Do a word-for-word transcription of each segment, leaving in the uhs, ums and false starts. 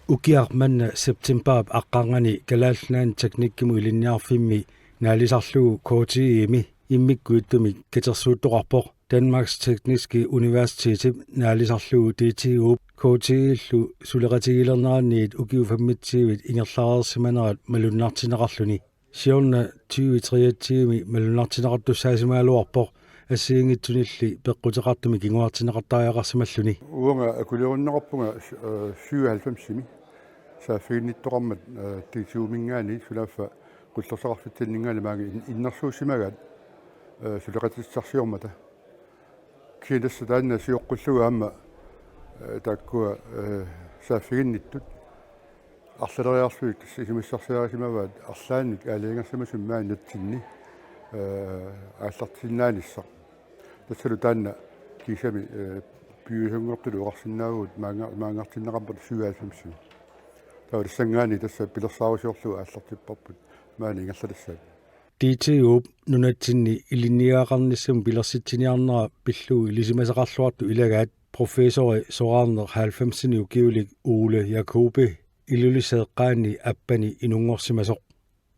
Ukiaq manna septembarip aqqarnganni Kalaallit Nunaanni Teknikkimut Ilinniarfimmi naalisarlugu K T E-mi immikkut ittumik katersuuttoqarpoq. Danmarks Tekniske Universitetip naalisarlugu D T U-p K T E-llu suleqatigiilernerannit ukiut femogtyvit ingerlareersimanerat malunnartinneqarluni. Siorna tyve treogtyve-mi malunnartinneqartussaasimagaluarpoq assigiinngitsunilli peqquteqartumik kinguartinneqartariaqarsimalluni. Uanga akulerunneqarpunga, øh, syvoghalvfemsimi. Saaffiginnittoqarmat, øh, D T U-minngaanniit sunaaffa Qullersaqarfitsinninngaanniit maanga in-, innersuussimagaat, øh, suleqatissarsiormata. Kisianni tassa taanna sioqqullugu aamma, øh, taakkua, øh, saaffiginnittut arlaleriarlugit tassa isumassarsiarisimavaat arlaannik aalajangersimasumik maani nunatsinni, øh, aallartinnaanissaq. Tassalu taanna kiisami, øh, piviusunngortutut oqarsinnaavugut maanga-, maanngartinneqarput syvoghalvfemsimi. Taava tassanngaanniit tassa pilersaarusiorlugu aallartipparput maani ingerlatassaat. D T U-p nunatsinni ilinniagaqarnissamut pilersitsiniarnera pillugu ilisimasaqarluartut ilagaat professori soraarneq halvfemsini ukiulik Ole Jacobi Ilulissat eqqaanni appani inunngorsimasoq.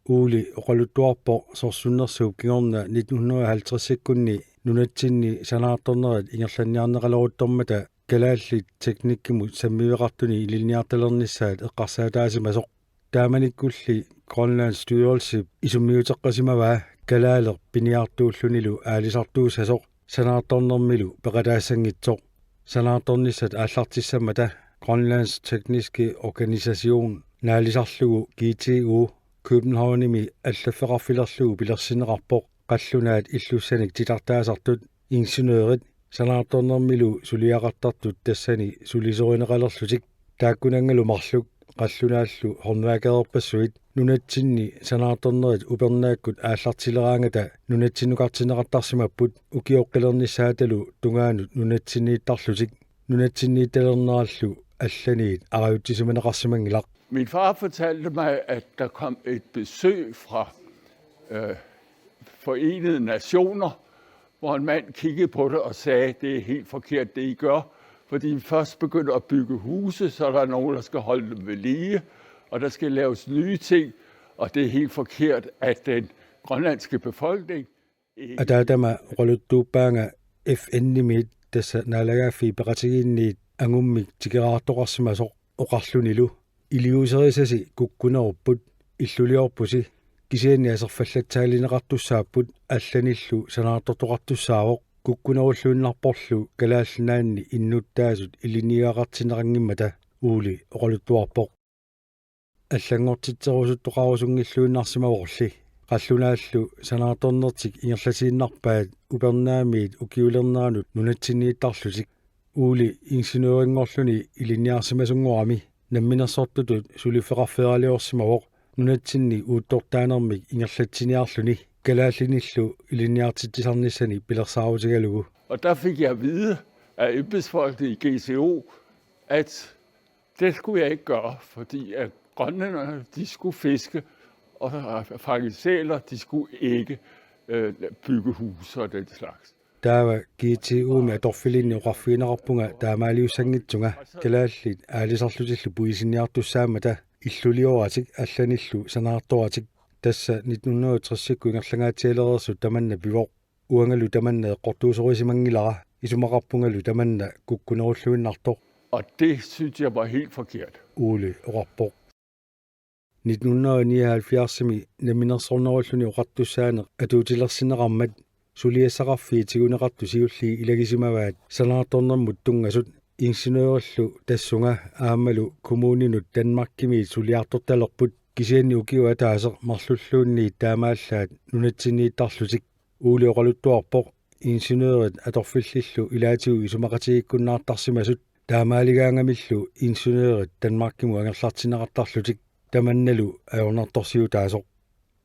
Ole oqaluttuarpoq sorsunnersuup kingorna nitten hundrede og halvtredsikkunni nunatsinni sanaartornerit ingerlanniarneqaleruttormata kalaallit teknikkimut sammiveqartuni ilinniartalernissaat eqqarsaataasimasoq. Taamanikkulli Grønlands Styrelsip isummiuteqqisimavaa kalaaleq piniartuullunilu aalisartuussasoq sanaartornermilu peqataassanngitsoq. Sanaartornissat aallartissammata Grønlands Tekniske Organisation naalisarlugu G T U Københavnimi allaffeqarfilerlugu pilersinneqarpoq qallunaat illussanik titartaasartut ingeniørit sanaartornermilu suliaqartartut tassani sulisorineqalerlutik. Taakkunanngalu marluk qallunaallu håndværkerpassuit nunatsinni sanaartornerit upernaakkut aallartileraangata nunatsinnukartinneqartarsimapput ukioqqilernissaatalu tungaanut nunatsinniittarlutik. Nunatsinniittalernerallu allaniit arajutsisimaneqarsimanngilaq. Min far fortalte mig, at der kom et besøg fra, øh, Forenede Nationer, hvor en mand kiggede på det og sagde: "Det er helt forkert, det I gør, fordi vi først begynder at bygge huse, så er der nogen, der skal holde dem ved lige, og der skal laves nye ting, og det er helt forkert, at den grønlandske befolkning ikke." Ataatama oqaluttuuppaanga F N-imiit tassa Naalagaaffii Peqatigiinniit angummik tikeraartoqarsimasoq oqarlunilu: Iliuuserisasi kukkunerupput, illuliorpusi, kisianni aserfallatsaalineqartussaapput, allanillu sanaartortoqartussaavoq, kukkunerulluinnarporlu Kalaallit Nunaanni innuttaasut ilinniagaqartinneqanngimmata, Ole oqaluttuarpoq. Allanngortitserusuttoqarusunngilluinnarsimavorli. Qallunaallu sanaartornertik ingerlatiinnarpaat upernaamiit ukiulerneranut nunatsinniittarlutik. Ole ingeniørinngorluni ilinniarsimasunngorami namminersortutut suliffeqarfeeraliorsimavoq nunatsinni uuttortaanermik ingerlatsiniarluni kalaallinillu ilinniartitsisarnissani pilersaarutigalugu. Og der fik jeg at vide af embedsfolkene i G T O, at det skulle jeg ikke gøre, fordi at grønlænderne, de skulle fiske og fange sæler, de skulle ikke, øh, bygge huse og den slags. Taava G T O-mi atorfilinni oqarfigineqarpunga taamaaliussanngitsunga, kalaallit aalisarlutillu puisinniartussaammata, illulioratik allanillu sanaartoratik. Tassa nitten hundrede og tres-ikkut ingerlangaatsialereersut tamanna pivoq. Uangalu tamanna eqqortuusorusimanngilara, isumaqarpungalu tamanna kukkunerulluinnartoq. Og det synes jeg var helt forkert. Ole oqarpoq. Nitten hundrede og nioghalvfjerds-imi namminersornerulluni oqartussaaneq atuutilersinneqarmat suliassaqarfiit tiguneqartut siulliit ilagisimavaat sanaartornermut tunngasut. Ingeniørillu tassunga aammalu kommuninut Danmarkimiit suliartortalerput, kisianni ukioq ataaseq marlulluunniit taamaallaat nunatsinniittarlutik. Ole oqaluttuarpoq ingeniørit atorfillillu ilaatigut isumaqatigiikkunnaartarsimasut, taamaaligaangamillu ingeniørit Danmarkimut angerlartinneqartarlutik, tamannalu ajornartorsiutaasoq.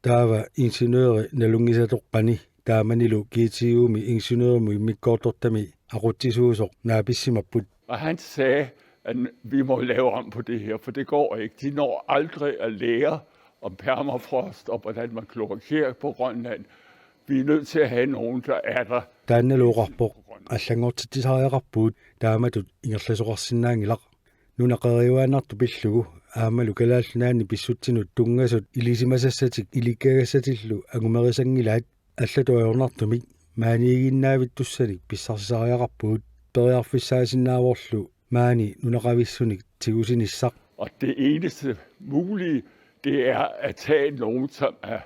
Taava ingeniøri nalunngisatoqqani taamanilu G T O-mi ingeniørimut immikkoortortami aqutsisuusoq naapissimapput. Og han sagde, at vi må lave om på det her, for det går ikke. De når aldrig at lære om permafrost og hvordan man kloakerer på Grønland. Vi er nødt til at have nogen, der er der. Taannalu oqarpoq: Allanngortitsisariaqarpugut, taamatut ingerlasoqarsinnaanngilaq. nunaqeriuaannartut pillugu aammalu Kalaallit Nunaanni pissutsinut tunngasut ilisimasassatik ilikkagassatillu angumerisanngilaat. Allatut ajornartumik maaniiginnavittussanik pissarsisariaqarpugut, periarfissaasinnaavorlu maani nunaqavissunik tigusinissaq. Og det eneste mulige, det er at tage nogen, som er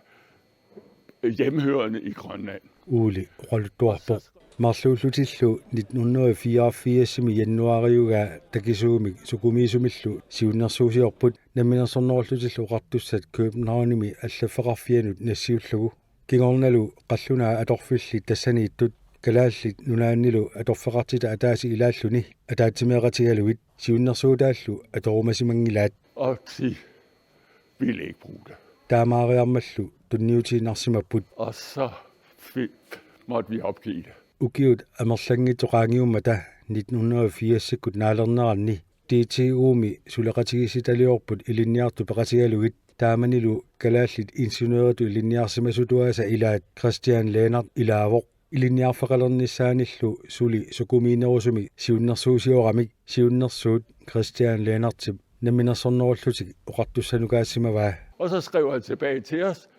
hjemmehørende i Grønland. Uuli oqaluttuarpoq. Marluullutillu nitten hundrede fireogfirsimi januariugaa takisuumik sukumiisumillu siunnersuusiorput, Namminersornerullutillu Oqartussat Københavnimi allaffeqarfianut nassiullugu. Kingornalu qallunaat atorfillit tassaniittut Kalaallit Nunaannilu atorfeqartitat ataasiit ilaalluni ataatsimeeqatigalugit siunnersuutaallu atorumasimanngilaat. Og de ville ikke bruge det. Taamaariarmallu tunniutiinnarsimapput. Og så fik, måtte vi opgive det. Ukiut amerlanngitsut qaangiummata nitten hundrede firsikkut naalerneranni D T U-mi suleqatigiissitaliorput ilinniartut peqatigalugit, taamanilu kalaallit ingeniøritut ilinniarsimasutuaasa ilaat Christian Lennert ilaavoq. Ilinniarfeqalernissaanillu suli sukumiinerusumik siunnersuusioramik siunnersuut Christian Lennertip Namminersornerullutik Oqartussanukaasimavaa. Og så skrev han tilbage til os: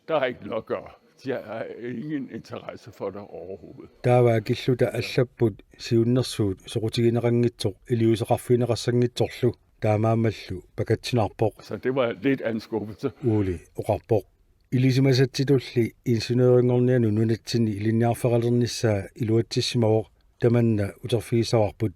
Der er ikke noget at gøre. De har ingen interesse for dig overhovedet. Taava akilluta allapput siunnersuut soqutigineqanngitsoq iliuuseqarfigineqassanngitsorlu, taamaammallu pakatsinarpoq. Så det var lidt af en skuffelse. Uuli oqarpoq. Ilisimasatsitulli ingeniørinngornianut nunatsinni ilinniarfeqalernissaa iluatsissimavoq, tamanna uterfigissavarput.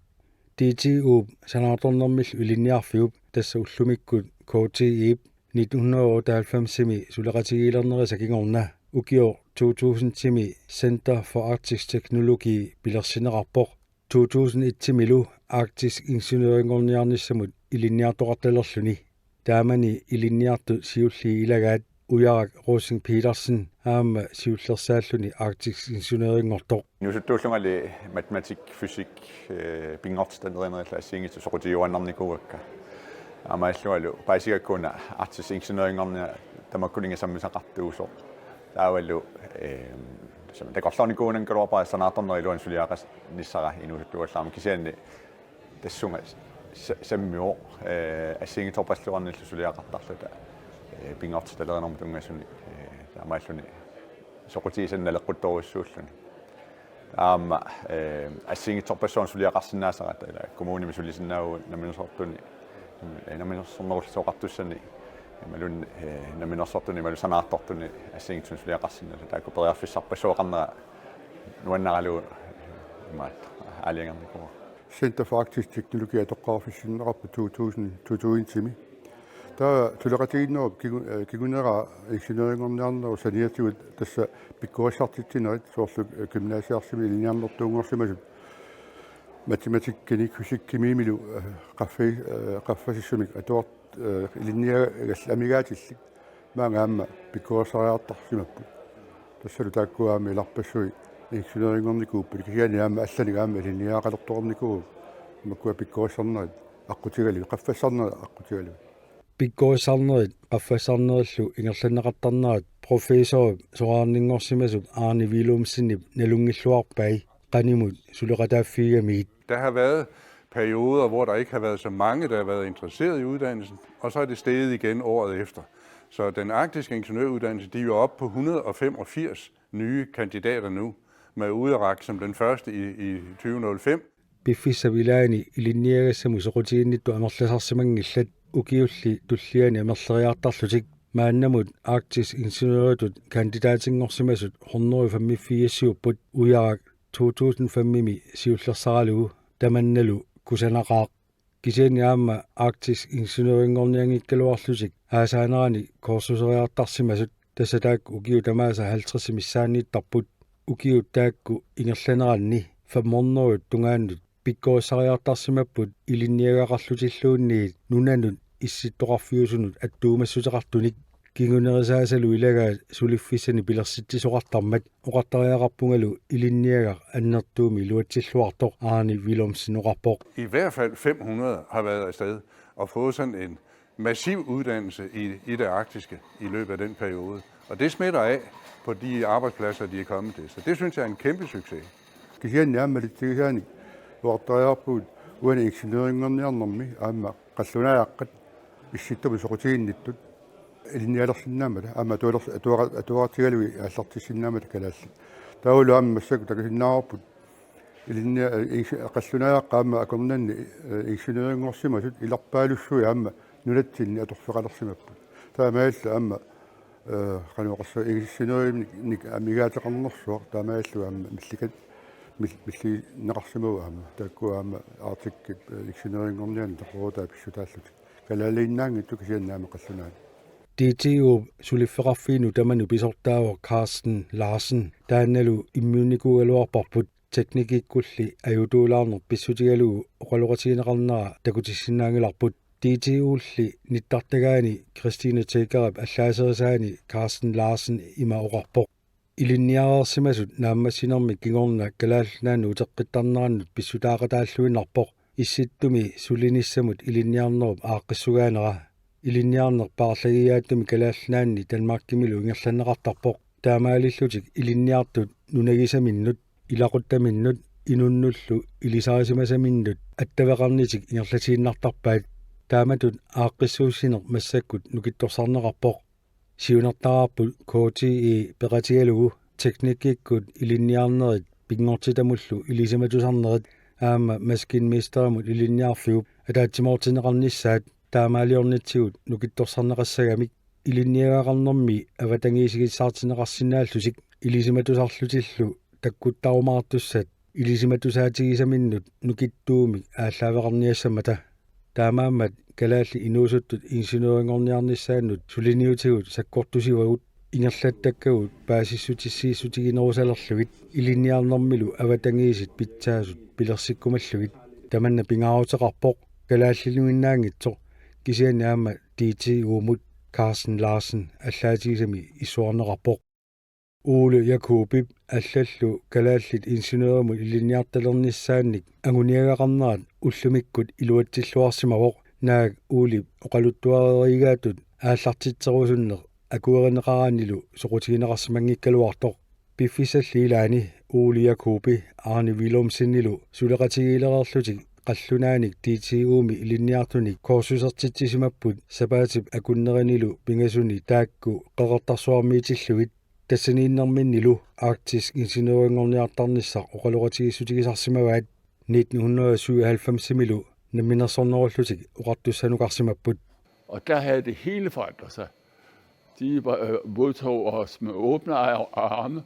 D T U-p sanaartornermillu ilinniarfiup, tassa ullumikkut K T I-p, nitten hundrede otteoghalvfemsimi suleqatigiilernerisa kingorna ukioq to tusindimi Center for Arctic Technology pilersinneqarpoq. To tusind et-imilu Arktisk Ingeniørinngorniarnissamut ilinniartoqartalerluni. Taamani ilinniartut siulliit ilagaat Ujarak Rosing Petersen aamma siullersaalluni Arktisk Ingeniørinngortoq. Inuusuttuullungali matematik, fysik, eh, pinngortitaq nerinerillu assigiinngitsut soqutigiuaannarnikuuakka. Aamma illualu paasigakku una Arktisk Ingeniørinngorniat tamakkuninnga sammisaqartuusoq. Taavalu, eh, tassami takorloornikuugaluarpara sanaartornerup iluani suliaqarnissara inuusuttuugallarama, kisianni tassunga sa-, sammivoq, eh, assigiinngitsorpassuarnillu suliaqartarluta, eh, pinngortitalerinermut tunngasunik, eh, taamaalluni soqutigisannik naleqquttorujussuulluni. Aamma, eh, assigiinngitsorpassuarnik suliaqarsinnaasarata, ila kommunimi sulisinnaavagut Namminersortuni, eh, Namminersornerullutik Oqartussani, imaluunniit, eh, Namminersortuni imaluunniit sanaartortuni assigiinngitsunik suliaqarsinnaasut, taakku periarfissarpassuaqarnera nuannaralugu imaattoq aalajangernikuuara. Center for Arktisk Teknologi atoqqaarfissinneqarpoq to tusind, to tusind et-imi. Taava suleqatigiinnerup kingu-, eh, kingunera ingeniørinngorniarnerup saniatigut tassa pikkorissartitsinerit, soorlu, eh, gymnasiarsimi ilinniarnertuunngorsimasut matematikkinik, fysikkimiimilu, eh, qaffa-, eh, qaffasissumik atuart-, eh, ilinniagallit amigaatillit maanga aamma pikkorissariartarsimapput. Tassalu taakku aamma ilarpassui ingeniørinngornikuupput, kisianni aamma allanik aamma ilinniagaqalertoqarnikuuvoq, makkua pikkorissarnerit aqqutigalugit, qaffassarnerit aqqutigalugit. Pikkorissarnerit qaffassarnerillu ingerlanneqartarnerat professorip soraarninngorsimasup Arne Willumsenip nalunngilluarpai qanimut suleqataaffigigamigit. Der har været perioder, hvor der ikke har været så mange, der har været interesseret i uddannelsen, og så er det steget igen året efter. Så den arktiske ingeniøruddannelse, de er jo oppe på hundrede og femogfirs nye kandidater nu, med Ujarak som den første i, i tyve nul fem. Piffissap ilaani ilinniagassamut soqutiginnittut amerlasarsimanngillat, ukiulli tulliani amerleriartarlutik. Maannamut Arktisk Ingeniøritut kandidaatinngorsimasut hundrede femogfirsiupput, Ujarak to tusind fem-imi siullersaralugu, tamannalu kusanaqaaq. Kisianni aamma Arktisk Ingeniørinngornianngikkaluarlutik aasaaneranik kursuseriartarsimasut, tassa taakku ukiut tamaasa halvtreds missaanniittarput. Ukiut taakku ingerlaneranni fem hundrede tungaannut pikkorissariartarsimapput ilinniagaqarlutilluunniit nunanut issittoqarfiusunut attuumassuteqartunik. Kingunerisaasalu ilagaat suliffissanik pilersitsisoqartarmat oqartariaqarpungalu ilinniagaq annertuumik iluatsilluartoq, Arne Willumsen oqarpoq. I hvert fald fem hundrede har været afsted og fået sådan en massiv uddannelse i, i det arktiske i løbet af den periode. Og det smitter af på de arbejdspladser, de er kommet til. Så det synes jeg er en kæmpe succes. Kisianni aamma malitsigisaanik oqartariaqarpugut Uani ingeniørinngorniarnermi aamma qallunaajaqqat issittumi soqutiginnittut ilinnialersinnaammata aamma atualers-, atuara-, atuartigalugit aallartissinnaammata kalaallit. Taavalu aamma massakkut takusinnaavarput ilinnia-, ing-, qallunaajaqqat aamma akornanni, eh, ingeniørinngorsimasut ilarpaalussuit aamma nunatsinni atorfeqalersimapput. Taamaalillutik aamma, eh, qanoq oqarsa-, ingeniørinik amigaateqarnersuaq taamaalillutik aamma millikat-, mil-, millineqarsimavoq aamma. Taakku aamma Arctic, eh, ingeniørinngorniani toqorutaa pissutaallutik. Kalaaliinnaanngitsut kisianni aamma qallunaat. D T U-p suliffeqarfiinut tamanut pisortaavoq Carsten Larsen. Taannalu immiunnikuugaluarparput teknikkikkulli ajutuulaarneq pissutigalugu oqaloqatigineqarnera takutissinnaanngilarput. D T U-lli nittartagaani Christine Tegerip allaaserisaani Carsten Larsen ima oqarpoq: Ilinniareersimasut naammassinermik kingorna Kalaallit Nunaanni uteqqittarnerannut pissutaaqataalluinnarpoq, issittumi sulinissamut ilinniarnerup aaqqissugaanera. Ilinniarneq paarlagigaattumik Kalaallit Nunaanni Danmarkimilu ingerlanneqartarpoq. Taamaalillutik ilinniartut nunagisaminnut, ilaquttaminnut, inunnullu ilisarisimasaminnut attaveqarnitik ingerlatiinnartarpaat. Taamatut aaqqissuussineq massakkut nukittorsarneqarpoq. Siunertaraarput K T E peqatigalugu teknikkikkut ilinniarnerit pinngortitamullu ilisimatusarnerit aamma maskinmesterimut ilinniarfiup ataatsimoortinneqarnissaat taamaaliornitsigut nukittorsarneqassagamik ilinniagaqarnermi avatangiisigissaartinneqarsinnaallutik ilisimatusarlutillu takkuttarumaartussat ilisimatusaatigisaminnut nukittuumik aallaaveqarniassammata. Taamaammat kalaallit inuusuttut ingeniørinngorniarnissaannut suliniutigut sakkortusivagut ingerlattakkagut paasissutissiissutiginerusalerlugit ilinniarnermilu avatangiisit pitsaasut pilersikkumallugit. Tamanna pingaaruteqarpoq, kalaallinuinnaanngitsoq, kisianni aamma D T U-mut Carsten Larsen allaatigisami issuarneqarpoq. Ole Jakobip allallu kalaallit ingeniørimut ilinniartalernissaannik anguniagaqarnerat ullumikkut iluatsilluarsimavoq, naak Olep oqaluttuareerigaatut aallartitserusunneq akuerineqaraannilu soqutigineqarsimanngikkaluartoq. Piffissalli ilaani Ole Jakobi Arne Willumsenilu suleqatigiilereerlutik qallunaanik D T U-mi ilinniartunik kursusertitsisimapput sapaatip akunnerinilu pingasuni taakku Qeqertarsuarmiitillugit. Tassaniinnerminnilu Arktisk Ingeniørinngorniartarnissaq oqaloqatigiissutigisarsimavaat. Nitten hundrede og syvoghalvfems-imilu namminersornerullutik oqartussanukarsimapput. Og der havde det hele forandret sig. De var, øh, modtog os med åbne arme.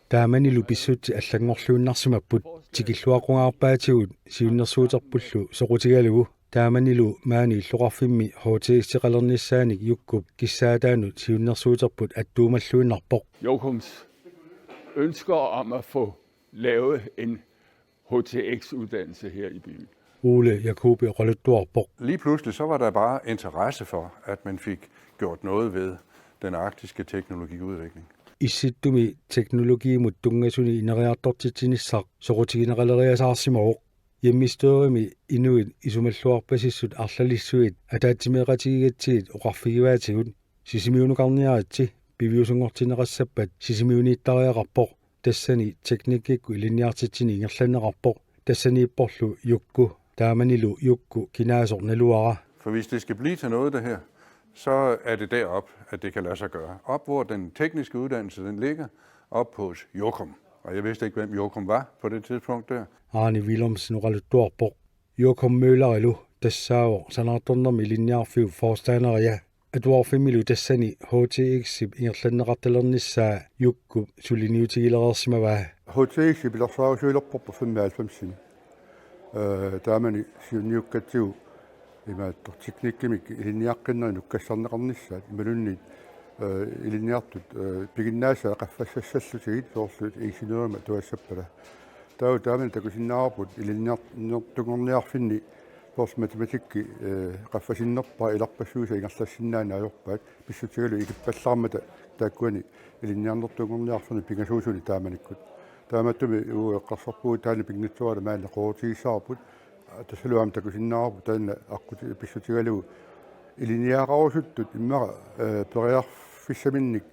Taamanilu pissutsit allanngorluinnarsimapput, tikilluaqqungaarpaatigut siunnersuuterpullu soqutigalugu. Taamanilu maani illoqarfimmi H T X-eqalernissaanik Jukkup kissaataanut siunnersuuterput attuumalluinnarpoq. Jokkums ønsker om at få lavet en H T X-uddannelse her i byen. Ole Jakobi oqaluttuarpoq. Lige pludselig så var der bare interesse for, at man fik gjort noget ved den arktiske teknologiudvikling. Issittumi teknologiimut tunngasuni ineriartortitsinissaq soqutigineqaleriasaarsimavoq. Hjemmestyremi inuit isumalluarpasissut arlalissuit ataatsimeeqatigigatsigit oqarfigivaatigut: Sisimiunukarniaritsi, piviusunngortinneqassappat Sisimiuniittariaqarpoq. Tassani teknikkikkut ilinniartitsineq ingerlanneqarpoq. Tassaniipporlu Jukku, taamanilu Jukku kinaasoq naluara. For hvis det skal blive til noget, det her, så er det derop, at det kan lade sig gøre. Op, hvor den tekniske uddannelse, den ligger, op hos Jokum. Og jeg vidste ikke, hvem Jokum var på det tidspunkt der. Arne Willumsen oqaluttuarpoq. Jokum Møllerilu tassaavoq sanaartornermi ilinniarfiup forstanderia. Atuarfimmilu tassani H T X-ip ingerlanneqartalernissaa Jukkup suliniutigilereersimavaa. H T X-i pilersaarusiulerporpoq femoghalvfemsimi. Øh, taamani siunniukkatsigu imaattoq teknikkimik ilinniaqqinnerit nukkassarneqarnissaat imaluunniit, øh, ilinniartut, øh, piginnaasai qaffassassallutigit soorlu ingeniørimik atugassappata. Taava taamani takusinnaavarput ilinniar-, ilinniartunngorniarfinni soorlu matematikki, øh, qaffasinnerpaaq ilarpassuisa ingerlassinnaaneq ajorpaat pissutigalugu ikippallaarmata taakkuani ilinniarnertunngorniarfinnut pingasuusuni taamanikkut. Taamaattumik uagut eqqarsarpugut taanna pinngitsoorata maanna qoorutigissavarput. Tassalu aamma takusinnaavarput taanna aqquti-, pissutigalugu ilinniagaqarusuttut immaqa, øh, periarfissaminnik,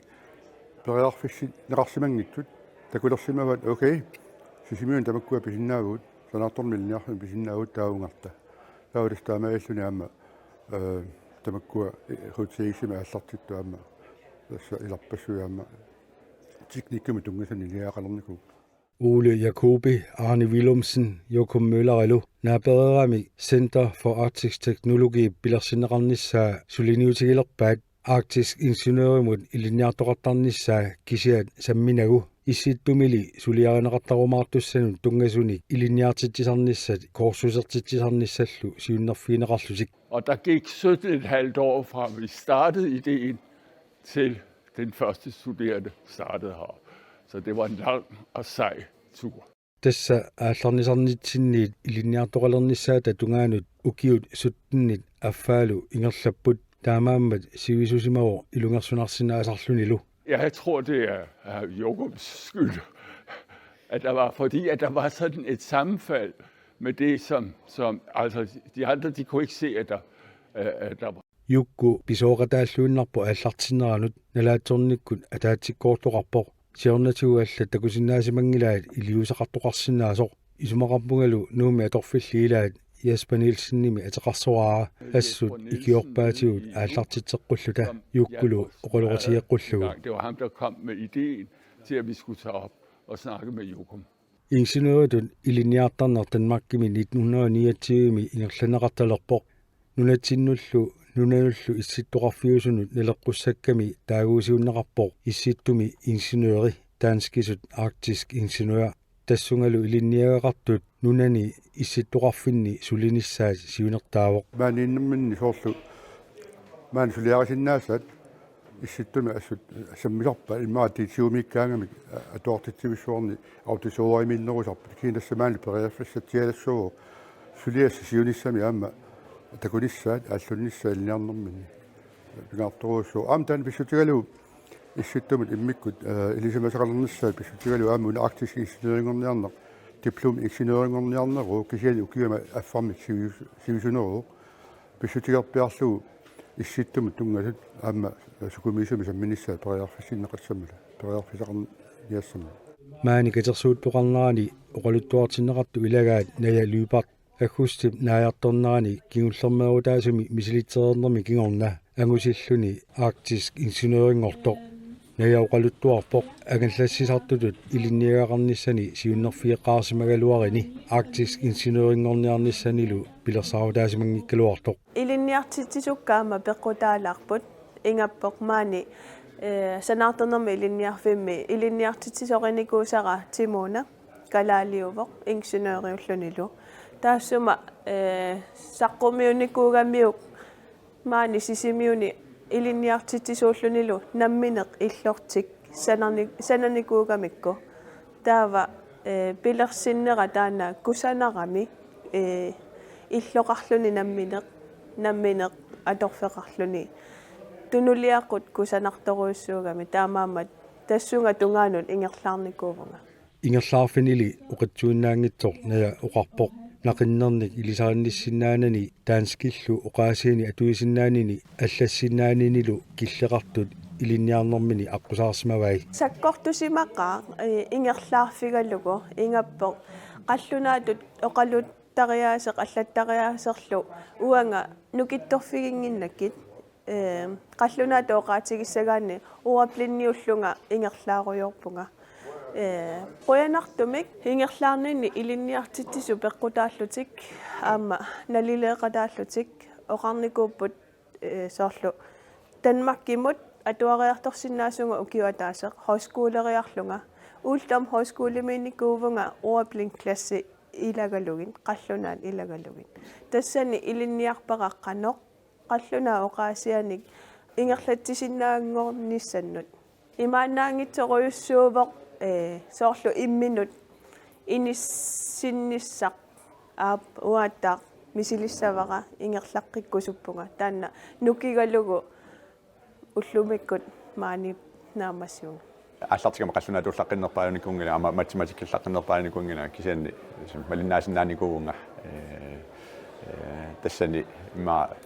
periarfissinneqarsimanngitsut takulersimavaat: Okay, Sisimiuni tamakkua pisinnaavagut. Sanaartornermi ilinniarfimmi pisinnaavugut taava ungarta. Taava tassa taamaalilluni aamma, eh, tamakkua, eh, hotellerissamik aallartittut aamma tassa ilarpassui aamma teknikkimut tunngasut ilinniagaqalernikuupput. Ole Jacobi, Arne Willumsen, Jokum Møllerilu naapereeramik Center for Arktisk Teknologi pilersinneqarnissaa suliniutigilerpaat Arktisk Ingeniørimut ilinniartoqartarnissaa kisiat samminagu. Issittumili suliarineqartarumaartussanut tunngasunik ilinniartitsisarnissat kursusertitsisarnissallu siunnerfigineqarlutik. Og der gik sytten et halvt år fra vi startede ideen til den første studerende startede her. Så det var en lang og sej tur. Tassa aallarnisarnitsinniit ilinniartoqalernissaata tungaanut ukiut syttenit affaalu ingerlapput, taamaammat sivisusimavoq ilungersunarsinnaasarlunilu. Ja, jeg tror, det er, er Jokums skyld, at der var, fordi at der var sådan et sammenfald med det, som, som altså, de andre, de kunne ikke se, at der, øh, at der var. Jukku pisooqataalluinnarpoq aallartinneranut, nalaatsornikkut ataatsikkoortoqarpoq. Siornatigut allat takusinnaasimanngillat iliuuseqartoqarsinnaasoq. Isumaqarpungalu Nuummi atorfillit ilaat Jesper Nielsenimit ateqarsoraara, assut ikiorpaatigut aallartitseqqulluta Jukkulu oqaloqatigeqqullugu. Det var ham, der kom med ideen til, at vi skulle tage op og snakke med Jokum. Ingeniøritut ilinniartarneq Danmarkimi nitten hundrede og niogtyve-mi ingerlanneqartalerpoq. Nunatsinnullu nunanullu issittoqarfiusunut naleqqussakkami taaguusiunneqarpoq Issittumi Ingeniøri, danskisut Arktisk Ingeniør. Tassungalu ilinniagaqartut nunani issittoqarfinni sulinissaat siunertaavoq. Maaniinnerminni soorlu maani suliarisinnaasaat Issittumi assut sammisarpaat, immaqa DTU-miikkaangamik atuartitsivissuarni auditorimiinnerusarput. Kisianni tassa maani periarfissatsialassuuvoq suliassat siunissami aamma takunissaat aallunnissaat ilinniarnermini. Pingaartorujussuuvoq. Aamma taanna pissutigalugu Issittumut immikkut, eh, ilisimasaqalernissaat pissutigalugu aamma una Arktisk Ingeniørinngorniarneq, diplomingeniørinngorniarneruvoq, kisianni ukiumut affarmik sivis-, sivisuneruvoq. Pissutigerpiarlugu Issittumut tunngasut aamma sukumiisumik samminissaat periarfissinneqassammata, periarfissaqarniassammata. Maani katersuuttoqarnerani oqaluttuartinneqartut ilagaat Naja Lyberth aggustip naajartornerani kingullermeerutaasumi misilitsereernermi kingorna angusilluni Arktisk Ingeniørinngortoq. Naja oqaluttuarpoq angallassisartutut ilinniagaqarnissani siunnerfigeqqaarsimagaluarini Arktisk Ingeniørinngorniarnissanilu pilersaarutaasimanngikkaluartoq. Ilinniartitsisukka aamma peqqutaalaarput, ingammik maani, eh, Sanaartornermik Ilinniarfimmi ilinniartitsisorinikuusara Timuna kalaaliuvoq ingeniøriullunilu. Taassuma, eh, saqqummiunnikuugamiuk maani Sisimiuni ilinniartitsisuullunilu nammineq illortik sanani-, sananikuugamikku. Taava, eh, pilersinnera taanna kusanarami, eh, illoqarluni nammineq, nammineq atorfeqarluni. Tunuliaqut kusanartorujussuugami, taamaammat tassunga tungaanut ingerlaarnikuuvunga. Ingerlaarfinili oqitsuinnaanngitsoq Naja oqarpoq naqinnernik ilisarinnissinnaanani danskillu oqaasiinik atuisinnaanini allassinnaaninilu killeqartut ilinniarnermini aqqusaarsimavai. Sakkortusimaqaaq, eh, ingerlaarfigalugu, ingammik qallunaatut oqaluttariaaseq allattariaaserlu uanga nukittorfiginnginnakkit, eh, qallunaatut oqaatigissagaanni ordblindeullunga ingerlaarujoorpunga. Eh, qujanartumik ingerlaarninni ilinniartitsisut peqqutaallutik aamma nalileeqataallutik oqarnikuupput, eh, soorlu Danmarkimut atuariartorsinnaasunga ukioq ataaseq højskoleriarlunga. Uldum Højskolemiinnikuuvunga ordblindeklassi ilagalugit, qallunaat ilagalugit. Tassani ilinniarpara qanoq qallunaat oqaasiinik ingerlatsisinnaanngornissannut. Imaannaanngitsorujussuuvoq, eh, soorlu imminut inissinnissaq aap uattaaq misilissavara ingerlaqqikkusuppunga. Taanna nukigalugu ullumikkut maani naammassivunga. Aallartikkama qallunaatuullaqqinnerpaanikuunngilanga, aamma matematikkillaqqinnerpaanikuunngilanga, kisianni malinnaasinnaanikuuvunga. Eh, eh, tassani immaqa,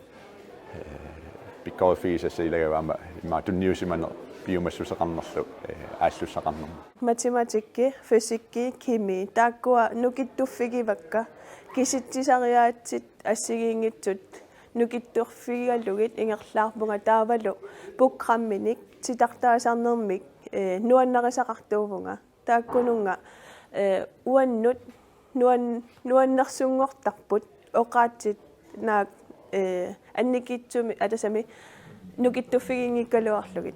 eh, Pikkoriffigisassat ilagaat aamma immaqa tunniusimaneq piumassuseqarnerlu, eh, aallussaqarnermut. Matematikki, fysikki, kemi, taakkua nukittuffigivakka. Kisitsisariaatsit assigiinngitsut nukittorfigalugit ingerlaarpunga taavalu programminik titartaasarnermik, eh, nuannarisaqartuuvunga. Taakkununnga, eh, uannut nuan-, nuannersunngortarput oqaatsit naak, eh, annikitsumi atasami nukittuffiginngikkaluarlugit.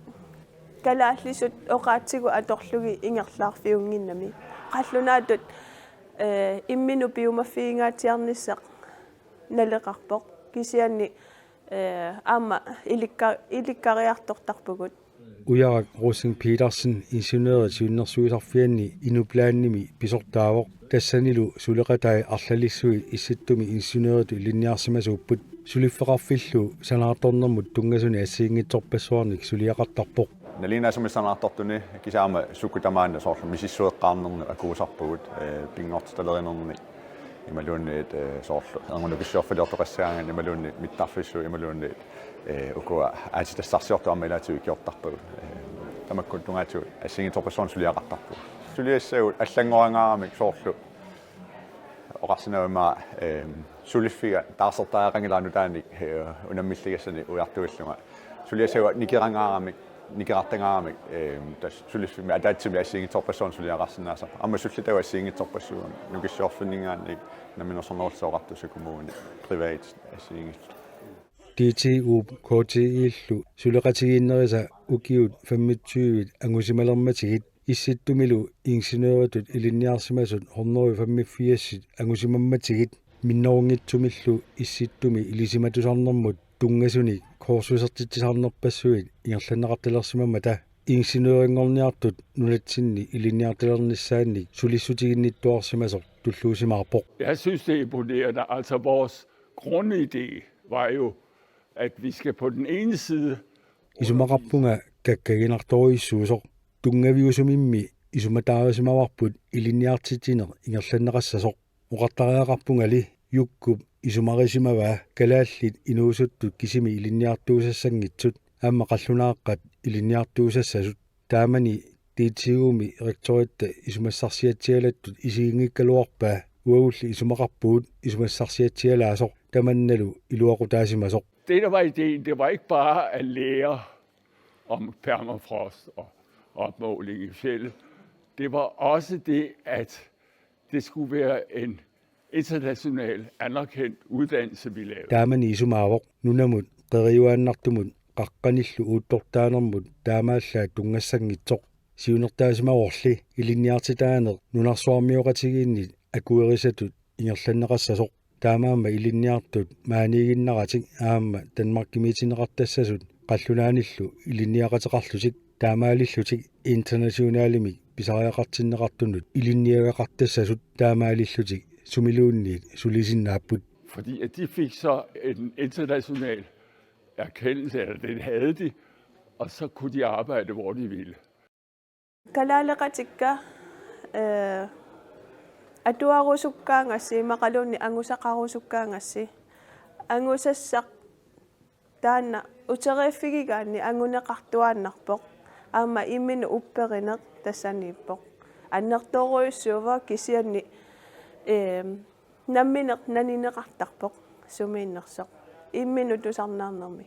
Kalaallisut oqaatsigut atorlugit ingerlaarfiunnginnami. Qallunaatut, eh, imminut piumaffigingaatsiarnissaq naleqarpoq. Kisianni, eh, aamma ilikka-, ilikkariartortarpugut. Ujarak Rosing Petersen ingeniørit siunnersuisarfianni Inuplanimi pisortaavoq. Tassanilu suleqatai arlalissuit Issittumi ingeniøritut ilinniarsimasuupput. Suliffeqarfillu sanaartornermut tunngasunik assigiinngitsorpassuarnik suliaqartarpoq. Nalinginnaasumik sanaartortuni kisianni aamma sukkut tamaani soorlu misissueqqaarnernik akuusarpugut, eh, pinngortitalerinernik imaluunniit, eh, soorlu erngup nukissiorfiliortoqassagaangat imaluunniit mittarfissuit imaluunniit, eh, ukua aatsitassarsiortut aamma ilaatigut ikiortarpagut. Eh, tamakku tungaatigut assigiinngitsorpassuarnik suliaqartarpugut. Suliassagut allanngorangaaramik soorlu oqarsinnaavimmi, eh, suliffiga taarsertariaqanngilara nutaanik, eh, unammilligassani ujartuillunga. Suliassagut nikerangaaramik, nikerartangaaramik, eh, tassa suliffimmi ataatsimi assigiinngitsorpassuarnik suliaqarsinnaasarput. Aamma sullitagut assigiinngitsorpassuit nukissiorfinninngaanniit Namminersornerullutik Oqartussat, kommunit, privat assigiinngitsut. D T U-p K T I-llu suleqatigiinnerisa ukiut femogtyve angusimalermatigit Issittumilu ingeniøritut ilinniarsimasut hundrede femogfirs angusimammatigit minnerunngitsumillu Issittumi ilisimatusarnermut tunngasunik kursusertitsisarnerpassuit ingerlanneqartalersimammata ingeniørinngorniartut nunatsinni ilinniartalernissaannik sulissutiginnittuarsimasoq tulluusimaarpoq. Jeg synes, det er imponerende. Altså, vores grundidé var jo, at vi skal på den ene side Isumaqarpunga kakkaginartorujussuusoq. Tunngaviusumimmi isumataarisimavarput ilinniartitsineq ingerlanneqassasoq. Oqartariaqarpungali Jukkup isumarisimavaa kalaallit inuusuttut kisimi ilinniartuusassanngitsut aamma qallunaaqqat ilinniartuusassasut. Taamani D T U-mi rektoritta isumassarsiatsialattut isiginngikkaluarpaa, uagulli isumaqarpugut isumassarsiatsialaasoq tamannalu iluaqutaasimasoq. Det, der var ideen, det var ikke bare at lære om permafrost og opmåling i fjeldet. Det var også det, at det skulle være en international anerkendt uddannelse, vi lavede. Taamani isumaavoq nunamut qeriuaannartumut qaqqanillu uuttortaanermut taamaallaat tunngassanngitsoq. Siunertaasimavorli ilinniartitaaneq nunarsuarmioqatigiinnit akuerisatut ingerlanneqassasoq. Taamaammat ilinniartut maaniiginnaratik aamma Danmarkimiitinneqartassasut qallunaanillu ilinniaqateqarlutik taamaalillutik internationalimik pisariaqartinneqartunut ilinniagaqartassasut taamaalillutik sumiluunniit sulisinnaapput. Fordi at de fik så en international erkendelse, eller den havde de, og så kunne de arbejde, hvor de ville. Kalaaleqatikka, eh, atuarusukkaangassi, immaqaluunniit angusaqarusukkaangassi. Angusassaq taanna uteriiffigigaanni anguneqartuaannarpoq. Aamma imminut upperineq tassaniippoq. Annertoorujussuuvoq kisianni, eh, nammineq nanineqartarpoq sumiinnersoq. Imminut tusarnaarnermi.